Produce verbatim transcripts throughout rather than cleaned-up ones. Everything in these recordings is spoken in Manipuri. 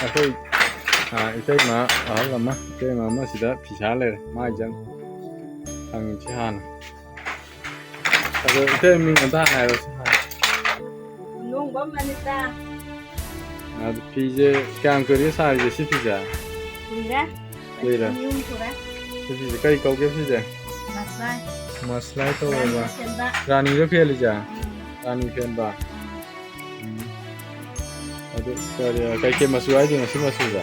ꯑꯩꯈꯣꯏ, ꯑ, ꯏꯇꯩꯃ ꯑꯍꯜ ꯑꯃ, ꯏꯇꯩꯃ ꯑꯃ ꯁꯤꯗ ꯐꯤ ꯁꯥ ꯂꯩꯔꯦ꯫ ꯃꯥꯏꯁꯦ ꯍꯪꯉꯤꯁꯤ ꯍꯥꯟꯅ꯫ ꯑꯗꯣ ꯏꯇꯩ ꯃꯤꯡ ꯑꯝꯇ ꯍꯥꯟꯅ ꯍꯥꯏꯔꯣ, ꯁꯤ ꯍꯥꯟꯅ꯫ ꯅꯣꯡꯕꯝ ꯑꯅꯤꯇꯥ꯫ ꯑꯗꯨ ꯐꯤꯁꯦ ꯀꯌꯥꯝ ꯀꯨꯏꯔꯦ ꯁꯥꯔꯤꯁꯦ, ꯁꯤ ꯐꯤꯁꯦ? ꯀꯨꯏꯔꯦ꯫ ꯀꯨꯏꯔꯦ꯫ ꯑꯅꯤ ꯑꯍꯨꯝ ꯁꯨꯔꯦ꯫ ꯁꯤ ꯐꯤꯁꯦ ꯀꯔꯤ ꯀꯧꯒꯦ ꯐꯤꯁꯦ? ꯃꯁꯂꯥꯏ꯫ ꯃꯁꯂꯥꯏ ꯀꯧꯋꯦꯕ꯫ ꯔꯥꯅꯤ ꯐꯦꯟꯕ꯫ ꯔꯥꯅꯤꯗꯣ ꯐꯦꯜꯂꯤꯁꯦ? ꯎꯝ꯫ ꯔꯥꯅꯤ ꯐꯦꯟꯕ꯫ ꯎꯝ꯫ ꯎꯝ꯫ ꯑꯗꯨ ꯀꯔꯤ, ꯀꯩꯀꯩ ꯃꯆꯨ ꯍꯥꯏꯗꯣꯏꯅꯣ ꯁꯤ ꯃꯆꯨꯁꯦ?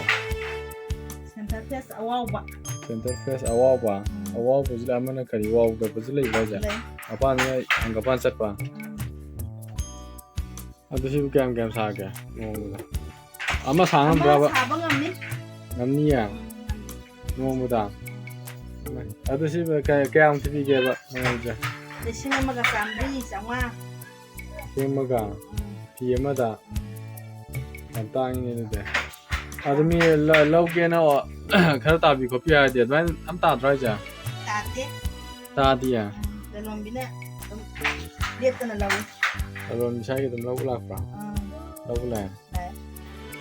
ꯁꯦꯟꯇꯔ ꯐꯦꯁ ꯑꯋꯥꯎꯕ꯫ ꯁꯦꯟꯇꯔ ꯐꯦꯁ ꯑꯋꯥꯎꯕ꯫ ꯎꯝ꯫ ꯑꯋꯥꯎꯕꯁꯤꯗ ꯑꯃꯅ ꯀꯔꯤ ꯋꯥꯎꯗꯕꯁꯨ ꯂꯩꯕ꯭ꯔꯥ ꯍꯥꯏꯁꯦ? ꯂꯩ꯫ ꯃꯄꯥꯟꯗꯅ ꯍꯪꯒꯄꯥꯟ ꯆꯠꯄ꯫ ꯎꯝ꯫ ꯑꯗꯨ ꯁꯤꯕꯨ ꯀꯌꯥꯝ ꯀꯌꯥꯝ ꯁꯥꯒꯦ ꯅꯣꯡꯃꯗ? ꯑꯃ ꯁꯥ ꯑꯃ ꯉꯝꯕ꯭ꯔꯕ? ꯁꯥꯕ ꯉꯝꯅꯤ꯫ ꯉꯝꯅꯤꯌꯦ? ꯎꯝ, ꯉꯝꯅꯤ꯫ ꯅꯣꯡꯃꯗ? ꯑꯗꯨ ꯁꯤ ꯀ-, ꯀꯌꯥꯃꯨꯛꯇꯤ ꯄꯤꯒꯦꯕ ꯃꯃꯜꯁꯦ? ꯂꯤꯁꯤꯡ ꯑꯃꯒ ꯆꯥꯝꯃꯔꯤ ꯆꯥꯝꯃꯉꯥ꯫ ꯂꯤꯁꯤꯡ ꯑꯃꯒ? ꯎꯝ꯫ ꯐꯤ ꯑꯃꯗ? ꯎꯝ꯫ ꯌꯥꯝ ꯇꯥꯡꯉꯤꯅꯦ ꯑꯗꯨꯗꯤ꯫ ꯑꯗꯨ ꯃꯤ ꯂ-, ꯂꯧꯒꯦꯅ ꯈꯔ ꯇꯥꯕꯤ ꯈꯣꯠꯄꯤ ꯍꯥꯏꯔꯗꯤ ꯑꯗꯨꯃꯥꯏꯅ ꯑꯝ ꯇꯥꯗ꯭ꯔꯣ ꯍꯥꯏꯁꯦ? ꯇꯥꯗꯦ꯫ ꯇꯥꯗꯤꯌꯦ? ꯎꯝ, ꯂꯂꯣꯟꯕꯤꯅ ꯑꯗꯨꯝ ꯂꯦꯞꯇꯅ ꯂꯧꯏ꯫ ꯂꯂꯣꯟꯕꯤ ꯁ꯭ꯋꯥꯏꯒꯤ ꯑꯗꯨꯝ ꯂꯧꯕ ꯂꯥꯛꯄ꯭ꯔꯣ? ꯑꯥ꯫ ꯂꯧꯕ ꯂꯥꯛꯑꯦ? ꯂꯥꯛꯑꯦ꯫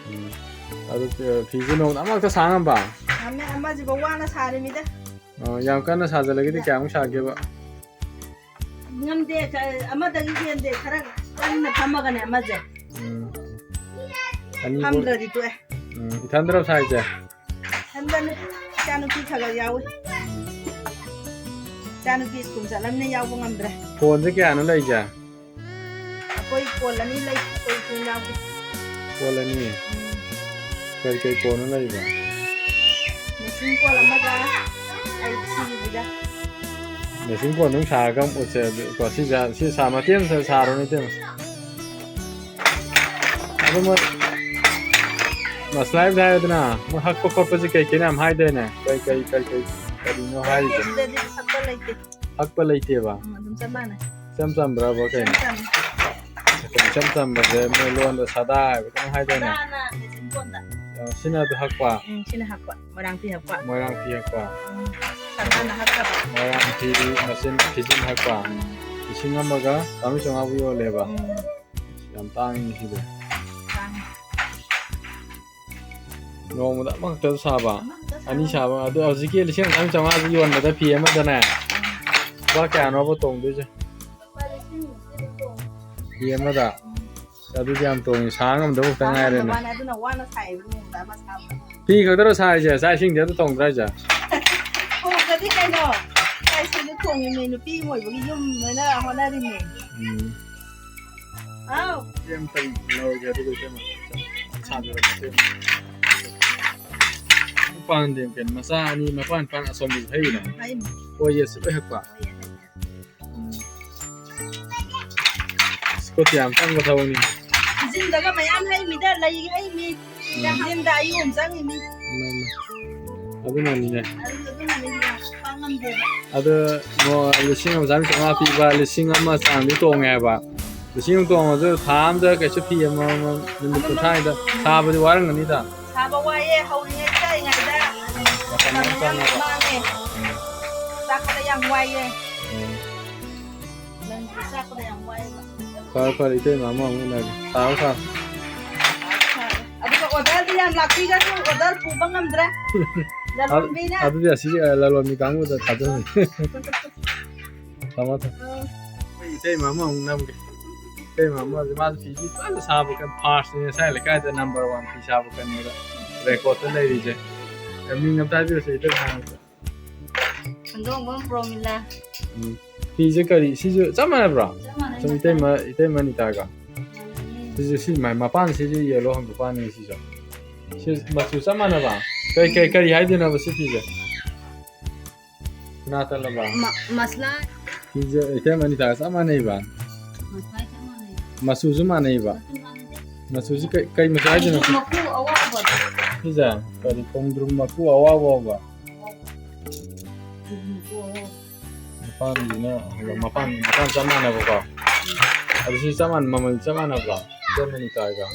ꯎꯝ꯫ ꯑꯗꯨ ꯐꯤ-, ꯐꯤꯁꯦ ꯅꯣꯡꯃꯗ ꯑꯃꯈꯛꯇ ꯁꯥ ꯉꯝꯕ? ꯉꯝꯃꯦ, ꯑꯃꯁꯤꯐꯥꯎ ꯋꯥꯅ ꯁꯥꯔꯤꯃꯤꯗ꯫ ꯑꯣ, ꯌꯥꯝ ꯀꯟꯅ ꯁꯥꯖꯜꯂꯒꯗꯤ ꯌꯥ- ꯀꯌꯥꯃꯨꯛ ꯁꯥꯒꯦꯕ? ꯉꯝꯗꯦ, ꯀ-, ꯑꯃꯗꯒꯤ ꯍꯦꯟꯗꯦ, ꯈꯔ ꯀꯟꯅ ꯐꯝꯃꯒꯅꯦ ꯑꯃꯁꯦ꯫ ꯎꯝ꯫ ꯑꯅꯤꯕꯨ-, ꯐꯝꯗ꯭ꯔꯗꯤ ꯇꯣꯛꯑꯦ꯫ ꯎꯝ, ꯏꯊꯟꯗꯔꯣ ꯁꯥꯏꯁꯦ? ꯏꯊꯟꯗꯅꯦ, ꯏꯆꯥꯅꯨꯄꯤ ꯈꯔ ꯈꯔ ꯌꯥꯎꯏ꯫ ꯏꯆꯥꯅꯨꯄꯤ ꯁ꯭ꯀꯨꯜ ꯆꯠꯂꯝꯅꯤꯅ ꯌꯥꯎꯕ ꯉꯝꯗ꯭ꯔꯦ꯫ ꯀꯣꯟꯁꯦ ꯀꯌꯥꯅꯣ ꯂꯩꯁꯦ? ꯑꯩꯈꯣꯏ ꯀꯣꯟ ꯑꯅꯤ ꯂꯩ, ꯑꯩꯈꯣꯏ ꯏꯆꯤꯜ ꯏꯅꯥꯎꯒꯤ꯫ ꯀꯣꯟ ꯑꯅꯤ? ꯎꯝ꯫ ꯀꯔꯤ ꯀꯔꯤ ꯀꯣꯟꯅꯣ ꯂꯩꯕ? ꯃꯦꯆꯤꯟ ꯀꯣꯟ ꯑꯃꯒ ꯑꯩ ꯁꯤꯒꯤꯁꯤꯒ꯫ ꯃꯦꯆꯤꯟ ꯀꯣꯟ ꯑꯗꯨꯝ ꯁꯥꯔꯒ ꯑꯃꯨꯛ ꯎꯠꯁꯦ꯫ ꯑꯗꯨ ꯀꯣ, ꯁꯤ ꯁꯥ-, ꯁꯤ ꯁꯥ-, ꯃꯇꯦꯛ ꯑꯃ ꯁꯥꯔꯣꯅꯦ, ꯏꯇꯩꯃ꯫ ꯑꯗꯨ ꯃꯣꯏ ꯃꯁꯂꯥꯏꯕꯨꯗꯤ ꯍꯥꯏꯔꯦꯗꯅ, ꯃꯣꯏ ꯍꯛꯄ ꯈꯣꯠꯄꯁꯦ ꯀꯩ ꯀꯩꯅꯣ ꯌꯥꯝ ꯍꯥꯏꯗꯥꯏꯅꯦ? ꯀꯩ, ꯀꯩ, ꯀꯩ, ꯀꯩ, ꯀꯔꯤꯅꯣ ꯍꯥꯏꯔꯤꯁꯦ? ꯁꯤꯗꯗꯤ ꯍꯛꯄ ꯂꯩꯇꯦ꯫ ꯍꯛꯄ ꯂꯩꯇꯦꯕ? ꯎꯝ, ꯑꯗꯨꯝ ꯆꯞ ꯃꯥꯟꯅꯩ꯫ ꯏꯆꯝ ꯆꯝꯕ꯭ꯔꯕ ꯀꯩꯅꯣ? ꯏꯆꯝ ꯆꯝꯃꯤ꯫ ꯏꯆꯝ ꯆꯝꯕꯁꯦ ꯃꯣꯏ ꯂꯣꯟꯗ ꯁꯥꯗꯥ ꯍꯥꯏꯕ ꯀꯩꯅꯣꯝ ꯍꯥꯏꯗꯥꯏꯅꯦ? ꯁꯥꯗꯥꯅ ꯃꯦꯆꯤꯟ ꯀꯣꯟꯗ꯫ ꯑꯣ, ꯁꯤꯅ ꯑꯗꯨ ꯍꯛꯄ? ꯎꯝ, ꯁꯤꯅ ꯍꯛꯄ꯫ ꯃꯣꯏꯔꯥꯡ ꯐꯤ ꯍꯛꯄ꯫ ꯃꯣꯏꯔꯥꯡ ꯐꯤ ꯍꯛꯄ꯫ ꯎꯝ, ꯁꯥꯗꯥꯅ ꯍꯛꯇꯕ꯫ ꯃꯣꯏꯔꯥꯡ ꯐꯤ ꯃꯆꯤꯟ ꯐꯤꯖꯤꯟ ꯍꯛꯄ꯫ ꯎꯝ꯫ ꯂꯤꯁꯤꯡ ꯑꯃꯒ ꯆꯥꯝꯃꯔꯤ ꯆꯥꯝꯃꯉꯥꯕꯨ ꯌꯣꯜꯂꯦꯕ? ꯎꯝ꯫ ꯌꯥꯝ ꯇꯥꯡꯉꯤꯅꯦ ꯁꯤꯗꯤ꯫ ꯇꯥꯡꯉꯤ꯫ ꯅꯣꯡꯃꯗ ꯑꯃꯈꯛꯇ ꯁꯥꯕ? ꯑꯅꯤ ꯁꯥꯕ꯫ ꯑꯗꯨ ꯍꯧꯖꯤꯛꯀꯤ ꯂꯤꯁꯤꯡ ꯑꯃ ꯆꯥꯝꯃꯉꯥꯁꯦ ꯌꯣꯟꯕꯗ ꯐꯤ ꯑꯃꯗꯅꯦ ꯂꯨꯄꯥ ꯀꯌꯥꯅꯣꯕ ꯇꯣꯡꯗꯣꯏꯁꯦ? ꯐꯤ ꯑꯃꯗ? ꯑꯗꯨꯗꯤ ꯌꯥꯝ ꯇꯣꯡꯉꯤ, ꯁꯥ ꯉꯝꯗꯕ ꯈꯛꯇ ꯉꯥꯏꯔꯦꯅꯦ꯫ ꯃꯥꯅꯦ, ꯑꯗꯨꯅ ꯋꯥꯅ ꯁꯥꯏꯕꯅꯦ, ꯌꯦꯡꯉꯨꯗ ꯑꯃ ꯁꯥꯕꯗ꯫ ꯐꯤ ꯈꯛꯇꯔꯣ ꯁꯥꯔꯤꯁꯦ? ꯆꯥꯛ ꯏꯁꯤꯡꯗꯤ ꯑꯝꯇ ꯊꯣꯡꯗ꯭ꯔꯥ ꯍꯥꯏꯁꯦ? ꯊꯣꯡꯗꯗꯤ ꯀꯩꯅꯣ, ꯆꯥꯛ ꯏꯁꯤꯡꯗꯤ ꯊꯣꯡꯉꯤꯅꯦ, ꯅꯨꯄꯤ ꯑꯃ ꯑꯣꯏꯕꯒꯤ ꯌꯨꯝ ꯂꯣꯏꯅ ꯍꯣꯠꯅꯔꯤꯅꯦ꯫ ꯎꯝ꯫ ꯍꯥꯎ꯫ ꯁꯤ ꯑꯝꯇꯪ ꯂꯧꯔꯒꯦ, ꯑꯗꯨꯒ ꯏꯇꯩꯃ ꯁꯥꯕꯤꯔꯣ, ꯏꯇꯩꯃ꯫ ꯃꯄꯥꯟꯗꯤ ꯀꯩꯅꯣ, ꯃꯆꯥ ꯑꯅꯤ, ꯃꯄꯥꯟ ꯃꯄꯥꯟ ꯑꯁꯣꯝꯗꯁꯨ ꯍꯩꯔꯤꯔꯣ? ꯍꯩꯃ꯫ ꯑꯣꯏ, ꯌꯦꯁ, ꯂꯣꯏ ꯍꯛꯄ? ꯍꯣꯏ, ꯍꯩꯃ꯫ ꯎꯝ꯫ ꯈꯨꯠ ꯌꯥꯝ ꯆꯪꯕ ꯊꯕꯛꯅꯤ꯫ ꯐꯤꯖꯤꯟꯗꯒ ꯃꯌꯥꯝ ꯍꯩꯃꯤꯗ, ꯂꯩ ꯍꯩꯃꯤ꯫ ꯎꯝ꯫ ꯐꯤꯖꯤꯟꯗ ꯑꯌꯨꯛ ꯑꯃ ꯆꯪꯉꯤꯃꯤ꯫ ꯃꯥꯅꯤ꯫ ꯑꯗꯨꯅꯅꯤꯅꯦ꯫ ꯑꯗꯨ, ꯑꯗꯨꯅꯅꯤ ꯌꯥꯝ ꯄꯥꯡ ꯉꯝꯗꯦꯕ꯫ ꯑꯗꯣ ꯅꯣ-, ꯂꯤꯁꯤꯡ ꯑꯃ ꯆꯥꯝꯃꯔꯤ ꯆꯥꯝꯃꯉꯥ ꯄꯤꯕ ꯂꯤꯁꯤꯡ ꯑꯃ ꯆꯥꯡꯗꯤ ꯇꯣꯡꯉꯦ ꯍꯥꯏꯕ꯫ ꯂꯤꯁꯤꯡ ꯑꯃ ꯇꯣꯡꯉꯁꯨ ꯊꯥ ꯑꯃꯗ ꯀꯩꯁꯨ ꯐꯤ ꯑꯃꯃꯝ ꯅꯨꯃꯤꯠ ꯀꯨꯟꯊ꯭ꯔꯥꯅꯤꯗ ꯁꯥꯕꯗꯤ ꯋꯥꯔꯝꯒꯅꯤꯗ꯫ ꯁꯥꯕ ꯋꯥꯏꯌꯦ, ꯍꯧꯔꯤꯉꯩ ꯆꯥꯔꯤꯉꯩꯗ ꯃꯇꯝ ꯃꯌꯥꯝ ꯃꯇꯝ ꯌꯥꯝ ꯆꯪꯉꯦꯕ꯫ ꯃꯥꯡꯉꯦ꯫ ꯎꯝ꯫ ꯆꯥꯛꯄꯗ ꯌꯥꯝ ꯋꯥꯏꯌꯦ꯫ ꯎꯝ꯫ ꯂꯪꯁꯦ ꯆꯥꯛꯄꯗ ꯌꯥꯝ ꯋꯥꯏꯌꯦꯕ꯫ ꯐꯔꯦ, ꯐꯔꯦ, ꯏꯇꯩꯃ ꯑꯃ ꯑꯃꯨꯛ ꯎꯅꯔꯦ꯫ ꯁꯥꯔꯣ, ꯁꯥꯔꯣ꯫ ꯑꯗꯨꯒ orderꯗꯤ ꯌꯥꯝ ꯂꯥꯛꯄꯤꯒꯁꯨ order ꯄꯨꯕ ꯉꯝꯗ꯭ꯔꯦ꯫ ꯂꯂꯣꯟꯕꯤꯅ꯫ ꯑꯗꯨꯗꯤ ꯑꯁꯤ, ꯑ, ꯂꯂꯣꯟꯕꯤ ꯀꯥꯡꯕꯨꯗ ꯊꯥꯖꯟꯒꯦ꯫ ꯊꯝꯃꯣ, ꯊꯝꯃꯣ꯫ ꯑꯩꯈꯣꯏ ꯏꯇꯩꯃ ꯑꯃ ꯑꯃꯨꯛ ꯅꯝꯒꯦ꯫ ꯏꯇꯩꯃ ꯑꯃꯁꯦ ꯃꯥꯁꯨ ꯐꯤꯁꯤ ꯐꯖꯅ ꯁꯥꯕ ꯀꯟ-, firstꯅꯦ ꯉꯁꯥꯏ ꯂꯩꯀꯥꯏꯗ number one ꯐꯤ ꯁꯥꯕ ꯀꯟꯕꯗ recordꯇ ꯂꯩꯔꯤꯁꯦ꯫ ꯑꯦ, ꯃꯤꯡ ꯑꯝꯇ ꯍꯥꯏꯕꯤꯔꯁꯦ ꯏꯇꯩꯃ꯫ ꯈꯟꯗꯣꯡꯕꯝ ꯄ꯭ꯔꯣꯃꯤꯂꯥ꯫ ꯎꯝ꯫ ꯐꯤꯁꯦ ꯀꯔꯤ, ꯁꯤꯁꯨ ꯆꯞ ꯃꯥꯟꯅꯕ꯭ꯔꯣ? ꯆꯞ ꯃꯥꯟꯅꯩ, ꯁꯨꯝ ꯃꯆꯥ꯫ ꯏꯇꯩꯃ, ꯏꯇꯩꯃ ꯑꯅꯤꯇꯥꯒ꯫ ꯃꯥꯟꯅꯩꯌꯦ꯫ ꯁꯤꯁꯨ ꯁꯤ ꯃ-, ꯃꯄꯥꯟꯁꯤꯁꯨ yellow ꯍꯪꯒꯄꯥꯟꯅꯤ ꯁꯤꯁꯨ꯫ ꯁꯤ ꯃꯆꯨ ꯆꯞ ꯃꯥꯟꯅꯕ? ꯀꯩ, ꯀꯩ, ꯀꯔꯤ ꯍꯥꯏꯗꯣꯏꯅꯣꯕ ꯁꯤ ꯐꯤꯁꯦ? ꯁꯅꯥꯇꯅꯕ? ꯃ-, ꯃꯁꯂꯥ꯫ ꯁꯤꯁꯦ ꯏꯇꯩꯃ ꯑꯅꯤꯇꯥꯒ ꯆꯞ ꯃꯥꯟꯅꯩꯕ? ꯃꯁꯂꯥ ꯆꯞ ꯃꯥꯟꯅꯩ꯫ ꯃꯆꯨꯁꯨ ꯃꯥꯟꯅꯩꯕ? ꯃꯆꯨ ꯃꯥꯟꯅꯗꯦ꯫ ꯃꯆꯨꯁꯦ ꯀꯩ, ꯀꯩ ꯃꯆꯨ ꯍꯥꯏꯗꯣꯏꯅꯣ? ꯃꯀꯨ ꯑꯋꯥꯎꯕꯗꯣ꯫ ꯁꯤꯁꯦ ꯀꯔꯤ, ꯈꯣꯡꯗ꯭ꯔꯨꯝ ꯃꯀꯨ ꯑꯋꯥꯎꯕ ꯍꯥꯏꯕ? ꯈꯣꯡꯗ꯭ꯔꯨꯝ ꯃꯀꯨ ꯑꯋꯥꯎꯕ꯫ ꯃꯄꯥꯟꯁꯤꯅ, ꯃꯄꯥꯟ, ꯃꯄꯥꯟ ꯆꯞ ꯃꯥꯟꯅꯕꯀꯣ꯫ ꯑꯗꯨ ꯁꯤ ꯆꯞ ꯃꯥꯟꯅ-, ꯃꯃꯜ ꯆꯞ ꯃꯥꯟꯅꯕ꯭ꯔꯣ? ꯏꯇꯩꯃ ꯑꯅꯤꯇꯥꯒ꯫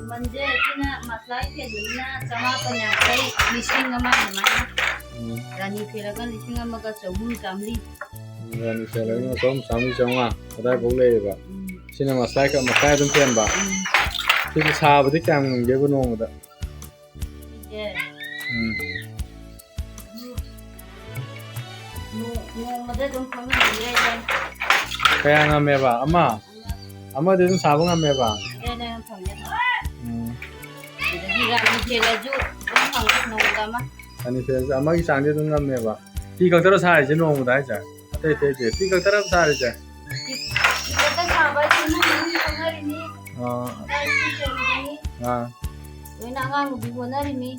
ꯃꯃꯜꯁꯦ ꯁꯤꯅ ꯃꯁꯂꯥꯏ ꯐꯦꯟꯕꯗꯨꯅ ꯆꯃꯥꯄꯟ ꯌꯥꯡꯈꯩ, ꯂꯤꯁꯤꯡ ꯑꯃ ꯑꯗꯨꯃꯥꯏꯅ꯫ ꯎꯝ꯫ ꯔꯥꯅꯤ ꯐꯦꯜꯂꯒ ꯂꯤꯁꯤꯡ ꯑꯃꯒ ꯆꯍꯨꯝ ꯆꯥꯝꯃꯔꯤ꯫ ꯎꯝ, ꯔꯥꯅꯤ ꯐꯦꯜꯂꯒꯅ ꯆꯍꯨꯝ ꯆꯥꯝꯃꯔꯤ ꯆꯥꯝꯃꯉꯥ ꯑꯗꯥꯏꯐꯥꯎ ꯂꯩꯌꯦꯕ꯫ ꯎꯝ꯫ ꯁꯤꯅ ꯃꯁꯂꯥꯏ ꯈꯛ ꯃꯈꯥꯏ ꯑꯗꯨꯝ ꯐꯦꯟꯕ꯫ ꯎꯝ꯫ ꯁꯤꯁꯦ ꯁꯥꯕꯗꯤ ꯀꯌꯥꯝ ꯉꯝꯒꯦꯕ ꯅꯣꯡꯃꯗ? ꯎꯝ꯫ ꯅꯣ-, ꯅꯣꯡꯃꯗ ꯑꯗꯨꯝ ꯐꯝꯍꯟꯕꯤꯔꯦ ꯑꯩꯅ꯫ ꯀꯌꯥ ꯉꯝꯃꯦꯕ? ꯑꯃ? ꯑꯃꯗꯤ ꯑꯗꯨꯝ ꯁꯥꯕ ꯉꯝꯃꯦꯕ? ꯑꯩꯅ ꯊꯝꯖꯕ꯫ ꯎꯝ꯫ ꯑꯗꯒꯤ ꯔꯥꯅꯤ ꯐꯦꯜꯂꯁꯨ ꯑꯗꯨꯝ ꯐꯪꯉꯦ ꯅꯣꯡꯃꯗ ꯑꯃ꯫ ꯔꯥꯅꯤ ꯐꯦꯜꯂꯁꯨ ꯑꯃꯒꯤ ꯆꯥꯡꯗꯤ ꯑꯗꯨꯝ ꯉꯝꯃꯦꯕ? ꯐꯤ ꯈꯛꯇꯔꯣ ꯁꯥꯔꯤꯁꯦ ꯅꯣꯡꯃꯗ ꯍꯥꯏꯁꯦ? ꯑꯇꯩ ꯑꯇꯩ ꯑꯇꯩ ꯐꯤ ꯈꯛꯇꯔ ꯁꯥꯔꯤꯁꯦ? ꯐꯤ ꯈꯛꯇ ꯁꯥꯕ ꯍꯥꯏꯁꯦ ꯏꯃꯨꯡ ꯃꯅꯨꯡ ꯍꯣꯠꯅꯔꯤꯅꯤ꯫ ꯑꯥ꯫ ꯏꯆꯥ ꯏꯁꯨ ꯁꯦꯝꯃꯤꯅꯤ꯫ ꯑꯥ꯫ ꯂꯣꯏꯅ ꯑꯉꯥꯡ ꯅꯨꯄꯤ ꯍꯣꯠꯅꯔꯤꯃꯤ꯫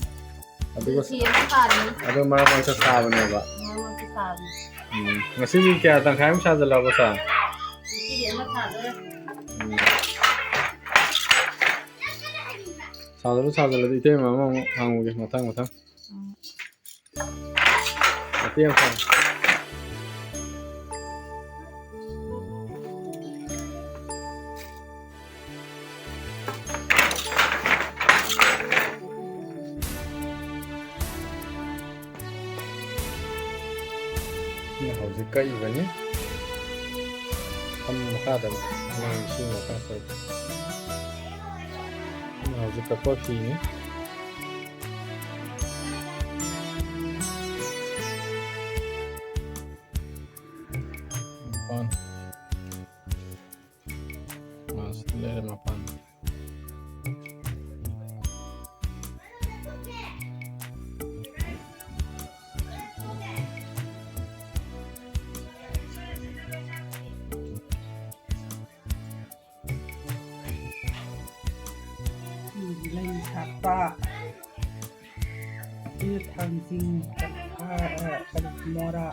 ꯑꯗꯨꯒ ꯐꯤ ꯑꯃ ꯁꯥꯔꯤꯃꯤ꯫ ꯑꯗꯨ ꯃꯔꯛ ꯃꯔꯛꯇ ꯁꯥꯕꯅꯦꯕ꯫ ꯃꯔꯛ ꯃꯔꯛꯇ ꯁꯥꯕꯅꯤ꯫ ꯎꯝ꯫ ꯉꯁꯤꯒꯤ ꯀꯌꯥ, ꯇꯪꯈꯥꯏ ꯑꯃ ꯁꯥꯖꯜꯂꯕ, ꯁꯥꯔ? ꯉꯁꯤꯗꯤ ꯑꯃ ꯁꯥꯗꯣꯔꯦ꯫ ꯎꯝ꯫ ꯁꯥꯖꯜꯂꯨ, ꯁꯥꯖꯜꯂꯗꯤ ꯏꯇꯩꯃ ꯑꯃꯃꯨꯛ ꯍꯪꯉꯨꯒꯦ, ꯃꯊꯪ, ꯃꯊꯪ꯫ ꯎꯝ꯫ ꯃꯇꯦꯡ ꯄꯥꯡ꯫ ꯁꯤꯅ ꯍꯧꯖꯤꯛ ꯀꯛꯏꯕꯅꯤ꯫ ꯐꯝ ꯃꯈꯥꯗ ꯃꯣꯏ ꯏꯁꯤꯡ ꯃꯈꯥ ꯁꯣꯏ꯫ ꯁꯤꯅ ꯍꯧꯖꯤꯛ ꯀꯛꯄ ꯐꯤꯅꯤ꯫ ꯃꯄꯥꯟ꯫ ꯃꯥꯁꯤ ꯂꯩꯔꯦ ꯃꯄꯥꯟ꯫ ꯂꯩ ꯁꯥꯠꯄ꯫ ꯁꯤ ꯊꯥꯡꯖꯤꯡ, ꯀ-, ꯑ, ꯑ, ꯀꯔꯤ, ꯃꯣꯔꯥ꯫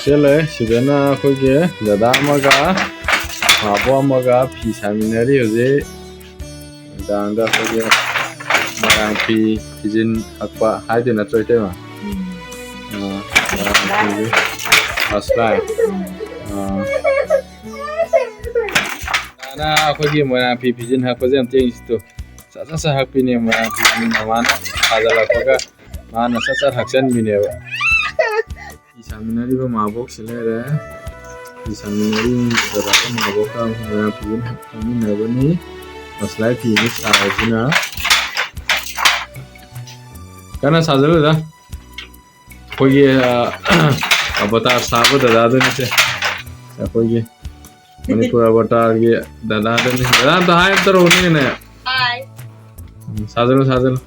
ꯁꯤꯗ ꯂꯩ꯫ ꯁꯤꯗꯅ ꯑꯩꯈꯣꯏꯒꯤ ꯗꯗꯥ ꯑꯃꯒ ꯃꯥꯕꯣꯛ ꯑꯃꯒ ꯐꯤ ꯁꯥꯃꯤꯟꯅꯔꯤ ꯍꯧꯖꯤꯛ꯫ ꯅꯨꯡꯗꯥꯡꯗ ꯑꯩꯈꯣꯏꯒꯤ ꯃꯣꯏꯔꯥꯡ ꯐꯤ ꯐꯤꯖꯤꯟ ꯍꯛꯄ ꯍꯥꯏꯗꯣꯏ ꯅꯠꯇ꯭ꯔꯣ, ꯏꯇꯩꯃ? ꯑꯥ, ꯃꯣꯏꯔꯥꯡ ꯐꯤꯒꯤ ꯃꯁꯂꯥꯏ꯫ ꯑꯥ꯫ ꯗꯗꯥꯅ ꯑꯩꯈꯣꯏꯒꯤ ꯃꯣꯏꯔꯥꯡ ꯐꯤ ꯐꯤꯖꯤꯟ ꯍꯛꯄꯁꯦ ꯑꯝꯇ ꯌꯦꯡꯁꯤ ꯇꯨ꯫ ꯁꯠ ꯁꯠ ꯁꯠ ꯍꯛꯄꯤꯅꯦ, ꯃꯣꯏꯔꯥꯡ ꯐꯤ ꯐꯤꯖꯤꯟ ꯃꯃꯥꯅ ꯁꯥꯖꯜꯂꯛꯄꯒ ꯃꯥꯅ ꯁꯠ ꯁꯠ ꯍꯛꯆꯟꯕꯤꯅꯦꯕ꯫ ꯐꯤ ꯁꯥꯃꯤꯟꯅꯔꯤꯕ ꯃꯥꯕꯣꯛꯁꯤ ꯂꯩꯔꯦ꯫ ꯐꯤ ꯁꯥꯃꯤꯟꯅꯔꯤꯕ ꯗꯗꯥꯒ ꯃꯥꯕꯣꯛꯀ ꯃꯣꯏꯔꯥꯡ ꯐꯤꯖꯤꯟ ꯍꯛꯃꯤꯟꯅꯕꯅꯤ꯫ ꯃꯁꯂꯥꯏ ꯐꯤꯁꯤ ꯁꯥꯕꯁꯤꯅ ꯀꯟꯅ ꯁꯥꯖꯜꯂꯨꯗ꯫ ꯑꯩꯈꯣꯏꯒꯤ, ꯑ, ꯑꯕꯇꯥꯔ ꯁꯥꯕ ꯗꯗꯥꯗꯨꯅꯤꯁꯦ꯫ ꯑꯩꯈꯣꯏꯒꯤ ꯃꯅꯤꯄꯨꯔ ꯑꯕꯇꯥꯔꯒꯤ ꯗꯗꯥꯗꯨꯅꯤ꯫ ꯗꯗꯥ, ꯑꯝꯇ ꯍꯥꯏ ꯑꯝꯇ ꯇꯧꯔꯛꯎꯅꯦ꯫ ꯍꯥꯏ꯫ ꯎꯝ, ꯁꯥꯖꯜꯂꯨ, ꯁꯥꯖꯜꯂꯨ꯫